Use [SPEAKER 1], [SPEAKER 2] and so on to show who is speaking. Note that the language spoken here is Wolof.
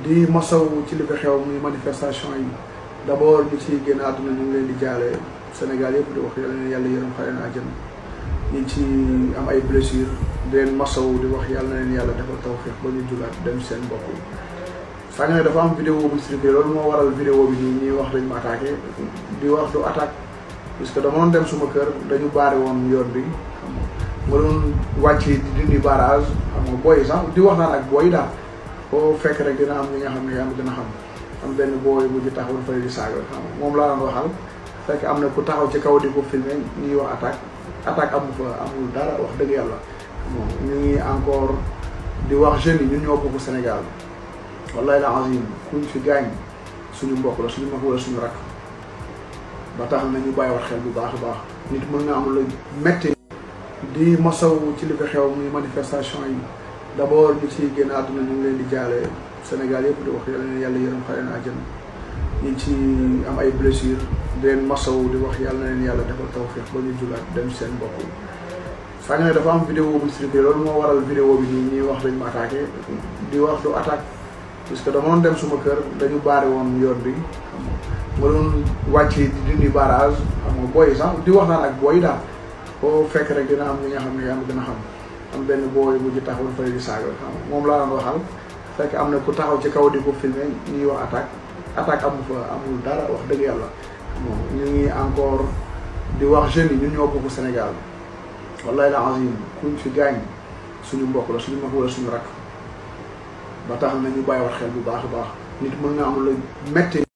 [SPEAKER 1] di masawu ci li fi xew muy manifestation yi d'abord ñi ciy génn àdduna ñu ngi leen di jaale Sénégal yëpp di wax yàlla yërëm xare na àjjana ñi ci am ay blessures di leen masawu di wax yàlla na leen yàlla defal tawfeex ba ñu jugaat dem seen bopp. saa nga ne dafa am vidéo bu circulé loolu moo waral vidéo bi nii ñuy wax dañ ma attaqué di wax du attaque parce que dama doon dem suma kër dañu baare woon yoon bi xam nga ma doon wàcc di dindi barrage xam nga booy sax di wax naan ak booy daal foo fekk rek dina am ñi nga xam ne yaa ma gën a xam am benn booy bu ci taxawul fële di saaga xam nga moom laa doon waxal fekk am na ku taxaw ci kaw di ko filmé ñuy wax attaque amu fa amul dara wax dëgg yàlla ñu ngi encore di wax jeunes yi ñun ñoo bokk Sénégal wallahi la azim kuñ fi gaañ suñu mbokk la suñu mag wala suñu rakk ba tax na ñu bàyyi war xel bu baax a baax nit mën nga am lu metti di masawu ci li fi xew muy manifestation yi d'abord ñi ciy génn àdduna ñu ngi leen di jaale Sénégal yëpp di wax yàlla yërëm xare na àjjana ñi ci am ay blessures di leen masawu di wax yàlla na leen yàlla defal tawfeex ba ñu jugaat dem seen bopp. saa nga ne dafa am vidéo bu circulé loolu moo waral vidéo bi nii ñuy wax dañ ma attaqué di wax du attaque parce que dama doon dem suma kër dañu baare woon yoon bi xam nga ma doon wàcc di dindi barrage xam nga booy sax di wax naan ak booy daal foo fekk rek dina am ñi nga xam ne yaa ma gën a xam am benn booy bu ci taxawul fële di saaga xam nga moom laa doon waxal fekk am na ku taxaw ci kaw di ko filmé ñuy wax attaque amu fa amul dara wax dëgg yàlla ñu ngi encore di wax jeunes yi ñun ñoo bokk Sénégal wallahi la azim kuñ fi gaañ suñu mbokk la suñu mag wala suñu rakk ba tax na ñu bàyyi war xel bu baax a baax nit mën nga am lu metti